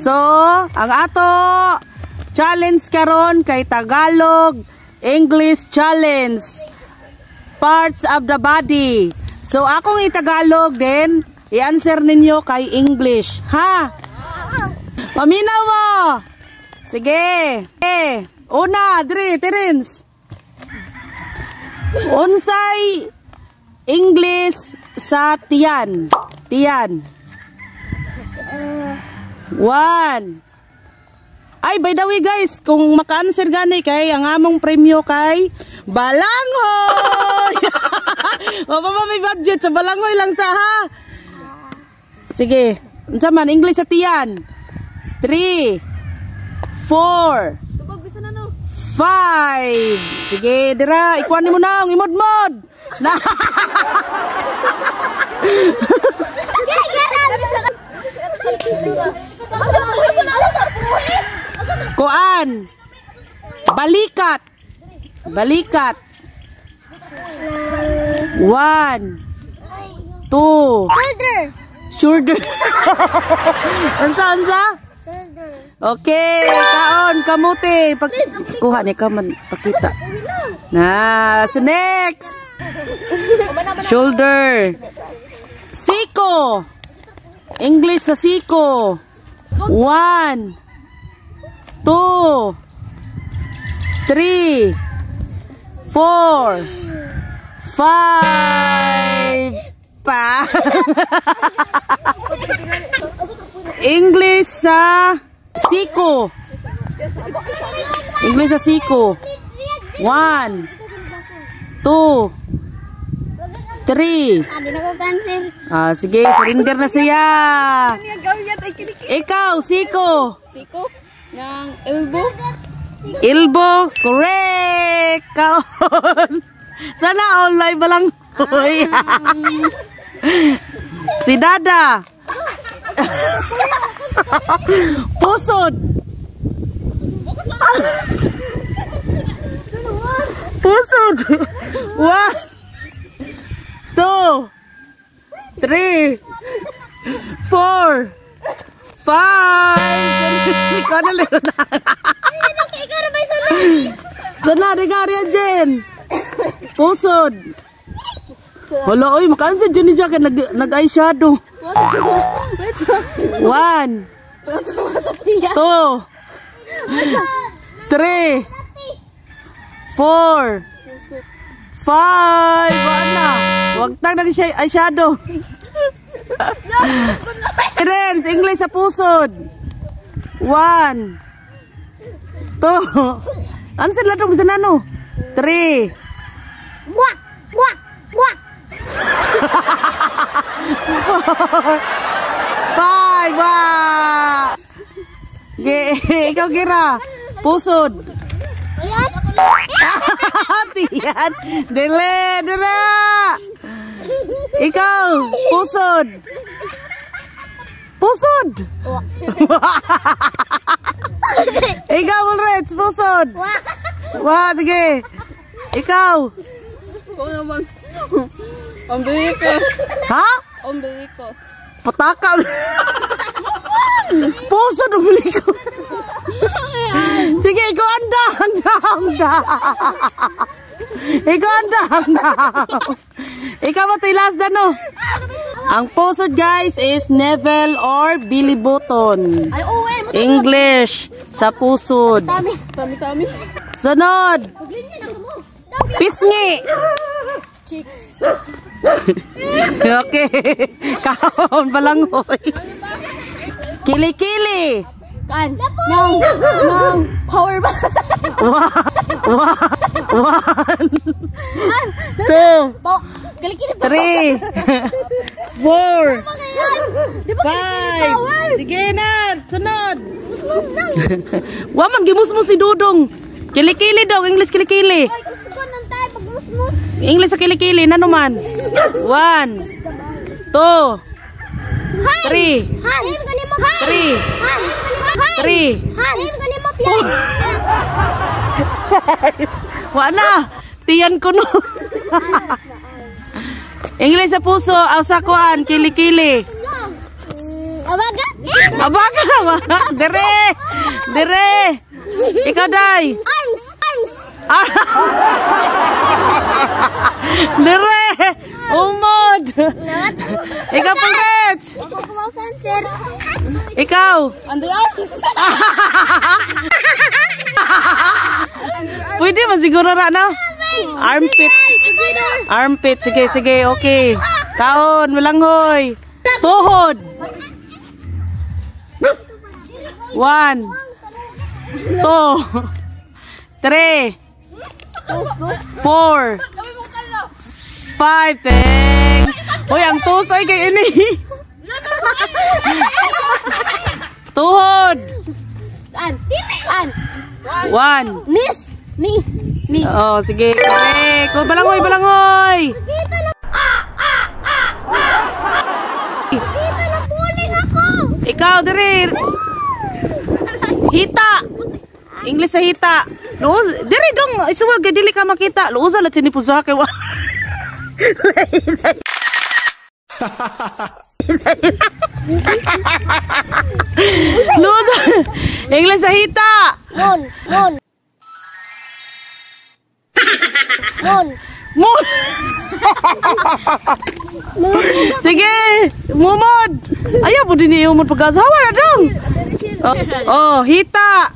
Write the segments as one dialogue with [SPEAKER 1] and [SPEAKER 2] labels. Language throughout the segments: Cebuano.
[SPEAKER 1] So, ang ato challenge karon kay Tagalog English challenge. Parts of the body. So, akong itagalog then i-answer ninyo kay English. Ha? Paminaw mo. Sige. Eh, una, diri, Terence. Unsay English sa tiyan? Tiyan. One. Ay, by the way guys, kung maka-answer gani kay ang among premyo kay balanghoy. Wa pa may budget sa balanghoy lang sa ha. Sige. Unsa man English sa tiyan? 3, 4, 5. Sige, dira, ikuan nimo na ang imod-mod. Na. Kuan. Balikat. Balikat. 1, 2.
[SPEAKER 2] Shoulder.
[SPEAKER 1] Shoulder. Unsa, unsa?
[SPEAKER 2] Shoulder.
[SPEAKER 1] Okay, kaon, kamuti. Pag kuha ni ka man pakita. Na, so next. Shoulder. Siko. English sa siko. 1, 2, 3, 4, 5. Pa. English sa siko. English sa siko. 1, 2, 3.
[SPEAKER 2] Ah, di na ko cancer.
[SPEAKER 1] Ah, sige, surrender na siya. Ikaw, siko.
[SPEAKER 3] Siko ng elbow.
[SPEAKER 1] Elbow, correct. Kaon. Sana all live lang. Si Dada. Pusod. Pusod. 1, 2, 3, 4, 5. Ikaw na lang.
[SPEAKER 2] Ikaw na ba yung sunod?
[SPEAKER 1] Sana, di ka riyan, Jen. Pusod. Wala, oy, makaan sa Jenny Jack, nag eyeshadow. 1, 2, 3, 4, 5. Wala na. Wag tang nag eyeshadow. Terence, English sa pusod. 1, 2. Ano sila itong bisan ano? 3.
[SPEAKER 2] Wah! Wah! Wah!
[SPEAKER 1] 4, 5. Wah! Ikaw, Gira. Pusod.
[SPEAKER 2] Ayan.
[SPEAKER 1] Tiyan. Dili, dira. Ikaw, pusod. Pusod. Ikaw, Ulrich, pusod.
[SPEAKER 2] Wah!
[SPEAKER 1] Wah, sige. Ikaw.
[SPEAKER 3] Ikaw naman. Umbilico.
[SPEAKER 1] Ha?
[SPEAKER 3] Umbilico.
[SPEAKER 1] Pataka. Pusod, umbiliko. Sige, ikaw andang, andang. Ikaw andang, andang. Ikaw mo ito last na, no? Ang pusod, guys, is navel or belly button.
[SPEAKER 2] Ay, oh, eh.
[SPEAKER 1] English sa pusod.
[SPEAKER 3] Tami, tami.
[SPEAKER 1] Sunod. Pisngi.
[SPEAKER 3] Cheeks.
[SPEAKER 1] Okay. Kaon balanghoy. Kili-kili.
[SPEAKER 3] Kan. Nang. Nang. Power ba?
[SPEAKER 1] 1, 1, 2, 3, 4, 5. Sige na, sunod. Wa man gimusmus ni Dudong. Kili-kili daw, English kili-kili.
[SPEAKER 2] Ay, gusto ko nang tayo pagmusmus.
[SPEAKER 1] English sa kili-kili, nano man? 1, 2, 3, 3, 3, 4. Wa na. Tiyan ko no. English sa puso, aw sa kuan, kili-kili.
[SPEAKER 2] Awaga?
[SPEAKER 1] Abaga ba? Dire. Dire. Ikaw, Day.
[SPEAKER 2] Arms! Arms!
[SPEAKER 1] Ah. Dire. Umod. Ikaw, Pulrich.
[SPEAKER 2] Ako kumasan, sir.
[SPEAKER 1] Ikaw.
[SPEAKER 3] Underarms.
[SPEAKER 1] Pwede man siguro ra, no? Armpit. Armpit. Sige, sige. Okay. Kaon, malanghoy. Tuhod. 1, 2, 3, 4, 5, peng. Uy, ang tusoy kay ini. Tuhod.
[SPEAKER 2] An. An.
[SPEAKER 1] 1.
[SPEAKER 2] Nis! Ni. Ni.
[SPEAKER 1] Oh, sige. Correct. Oh, balanghoy, balanghoy.
[SPEAKER 2] Dito na. Dito na puling ako.
[SPEAKER 1] Ikaw, diri. Hita. English sa hita. Luos, diri dong isuwag kay dili ka makita. Luosa la sini pusa kay wa. Luosa. English sa hita.
[SPEAKER 2] Mon. Mon. Mon.
[SPEAKER 1] Mo. Sige, mumod. Ayaw po din iumod pagkasa. Hawa na dong. Oh, oh, hita.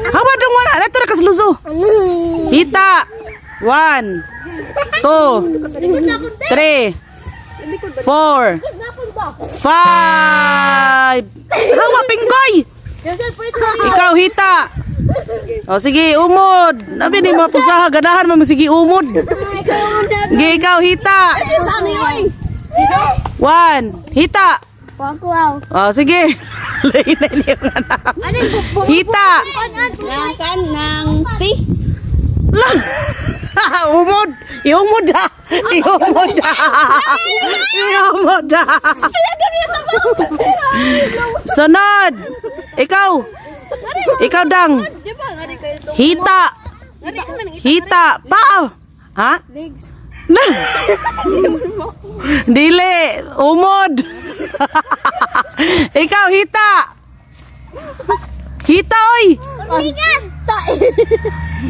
[SPEAKER 1] Hawa dong wala. Ito na kasluso. Hita. 1, 2, 3, 4, 5. Hawa, pinggoy. Ikaw, hita. O, sige, umod. Nabi ni mga pusaha, ganahan mo, sige, umod. Sige, ikaw, hita. 1, hita.
[SPEAKER 2] Wow.
[SPEAKER 1] O, sige. Hita.
[SPEAKER 3] Kan ng stay.
[SPEAKER 1] Umod. Iumod ha. Iumod ha. Iumod ha. Sunod. Ikaw. Ikaw, Dang. Hita. Hita. Paa. Ha?
[SPEAKER 3] Legs.
[SPEAKER 1] Dili. Umod. Ikaw, hita. Hita, oy.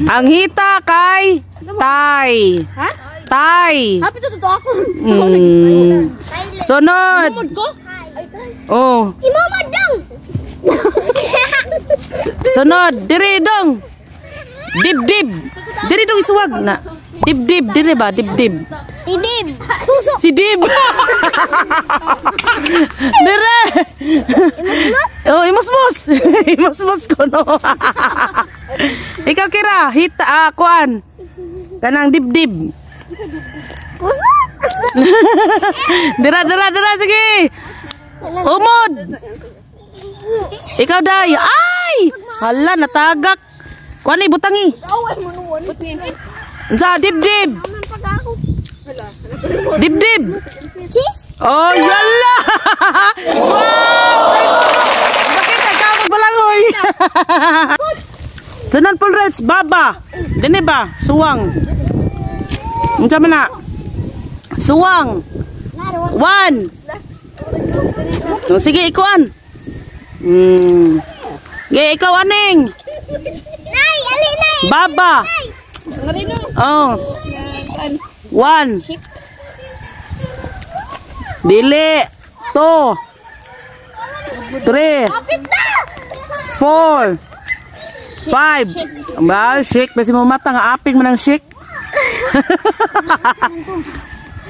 [SPEAKER 1] Ang hita kay tay.
[SPEAKER 3] Ha?
[SPEAKER 1] Tay.
[SPEAKER 3] Happy to totoo ako.
[SPEAKER 1] Sunod.
[SPEAKER 3] Umod ko?
[SPEAKER 1] Oh.
[SPEAKER 2] Imamad dong.
[SPEAKER 1] Sunod. Diri dong. Dibdib. Diri dong isuwag na. Dibdib diri ba? Dibdib.
[SPEAKER 2] Dibdib. Puso.
[SPEAKER 1] Si Dib. Dire. Oh, imusmus. Imusmus ko no. Ikaw Kira, hita kuan. Kanang dibdib.
[SPEAKER 2] Puso.
[SPEAKER 1] Dira dira dira sige. Umod. Ikaw Day. Ay! Hala natagak. Kuan ni butangi. Unsa dibdib? Dibdib.
[SPEAKER 2] Cheese.
[SPEAKER 1] Oh, yala! Wow! Bakit ikaw magbalangoy? Sunan Pulrets, baba. Dini ba? Suwang. Unsa man na? Suwang. 1. Oh, sige, ikuan. Sige, ikaw aning.
[SPEAKER 2] Nay, ali nay.
[SPEAKER 1] Baba. Oh. 1. Dili. 2, 3, 4, 5. Ba, shake. Basi mo mata nga aping man ang shake.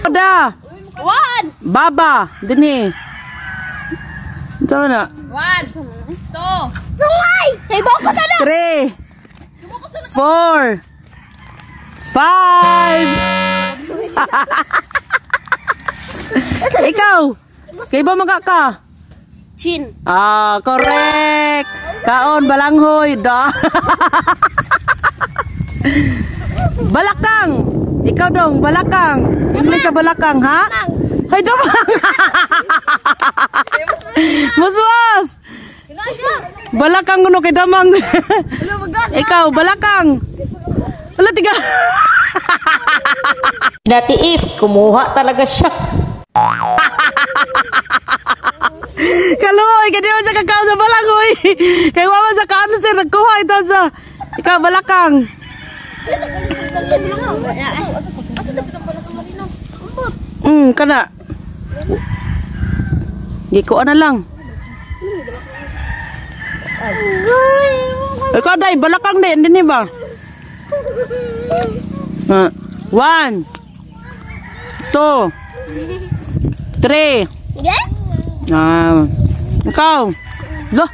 [SPEAKER 1] Da.
[SPEAKER 3] 1.
[SPEAKER 1] Baba. Dini. Unsa na?
[SPEAKER 3] 1, 2.
[SPEAKER 2] Sungay. Hey, bako sa na.
[SPEAKER 1] 3, 4, 5. Ikaw, kay ba maga ka?
[SPEAKER 2] Chin.
[SPEAKER 1] Ah, correct. Kaon balanghoy da. Balakang. Ikaw dong, balakang. English sa balakang, ha? Hay damang. Muswas. Balakang kuno kay damang. Ikaw, balakang. Wala tiga.
[SPEAKER 4] Natiis, kumuha talaga siya.
[SPEAKER 1] Kaluoy kay di man sa kakao sa balanghoy. Kay wa man sa cancer nagkuha ito sa ikaw balakang. Kana. Gikuha na lang. Ikaw day balakang din dinhi ba? 1 2 3. Ikaw. Lo.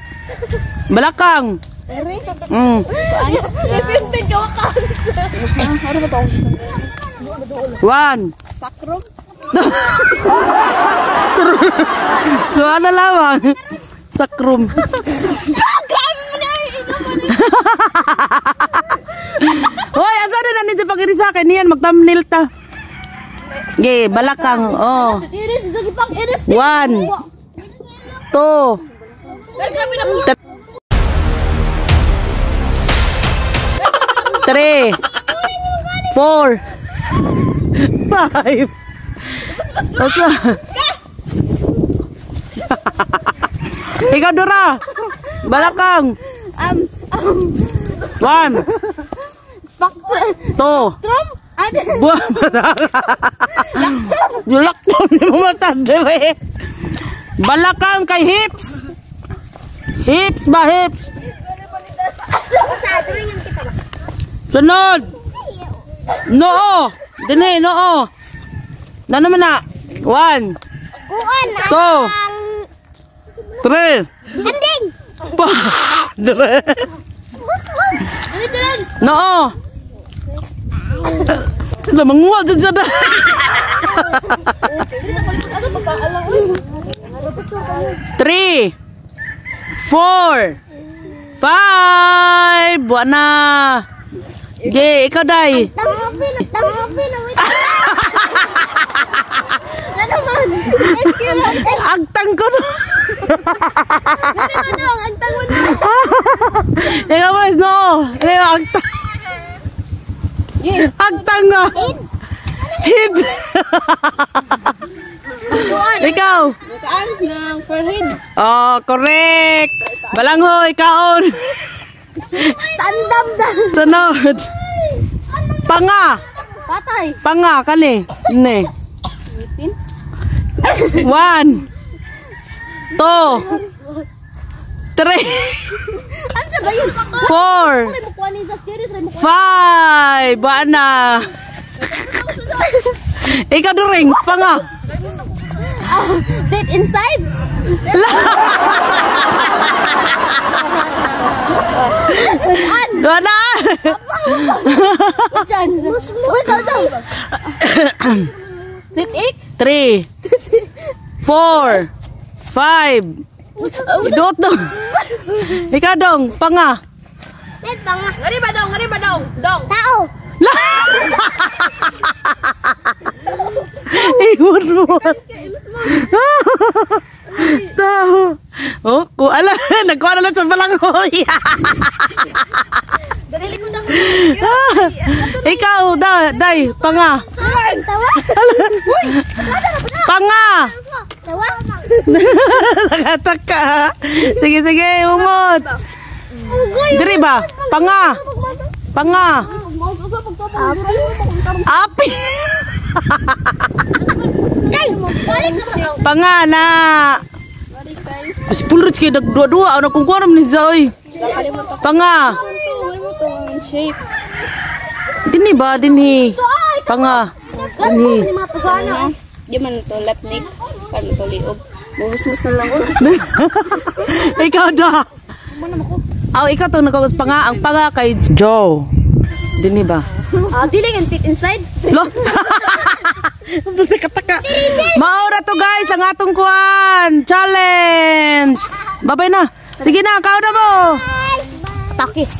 [SPEAKER 1] Balakang. One.
[SPEAKER 3] Sakrom.
[SPEAKER 1] So ano lamang? Sakrom. Hoy, asa na ninyo pag-iri sa akin? Niyan, mag-thumbnail ta. Ge, balakang. Oh. 1 2 3 4 5. Asa? Ikaw, Dora. Balakang. 1 2 Buah, laktom ni mo mata dire. Balakang kay hips. Hips ba hips? Sunod. Noo. Dini noo. Na naman na. 1 2 3.
[SPEAKER 2] Kanding.
[SPEAKER 1] Dire. Noo. Lah manguha jud siya da. 3 4 5. Buwan na. Ge, ikaw day. Agtang ko no.
[SPEAKER 2] Agtang mo na.
[SPEAKER 1] Ikaw mo no. Ikaw agtang. Agtang na. Hid. Ikaw.
[SPEAKER 3] Bukaan ng forehead.
[SPEAKER 1] Oh, correct. Balanghoy, kaon.
[SPEAKER 2] Tandam dan.
[SPEAKER 1] Sunod. Panga.
[SPEAKER 3] Patay.
[SPEAKER 1] Panga, kani. Ne. 1 2 3 4 5. Buwan na. Ikaw during panga.
[SPEAKER 3] Dead inside.
[SPEAKER 1] Buwan na.
[SPEAKER 3] Sit ik.
[SPEAKER 1] 3 4 5. Idot dong. Ikaw dong, panga.
[SPEAKER 2] Panga.
[SPEAKER 3] Ngari ba dong? Ngari ba dong? Dong.
[SPEAKER 2] Tao.
[SPEAKER 1] Iwan mo. Tao. Oh, ko ala, nagkuha na lang sa balanghoy. Ikaw, day, panga.
[SPEAKER 2] Sawa.
[SPEAKER 1] Panga.
[SPEAKER 2] Sawa.
[SPEAKER 1] Nakataka. Sige, sige, umot. Diri ba? Panga. Panga. Api. Panga na. Si Pulrich kay nagdua-dua ano kung kuwaram ni Zoy. Panga. Dini ba dinhi? Panga. Dinhi.
[SPEAKER 3] Di man to latnik, kan to liog. Buhos-mus na lang ko.
[SPEAKER 1] Ikaw da. Aw, ikaw to nagkagus panga. Ang panga kay Joe. Dini ba?
[SPEAKER 3] Ah, dili ang tit inside.
[SPEAKER 1] Lo. Basta kataka. Maura to guys ang atong kuan. Challenge. Babay na. Sige na, kao na mo.
[SPEAKER 2] Takis.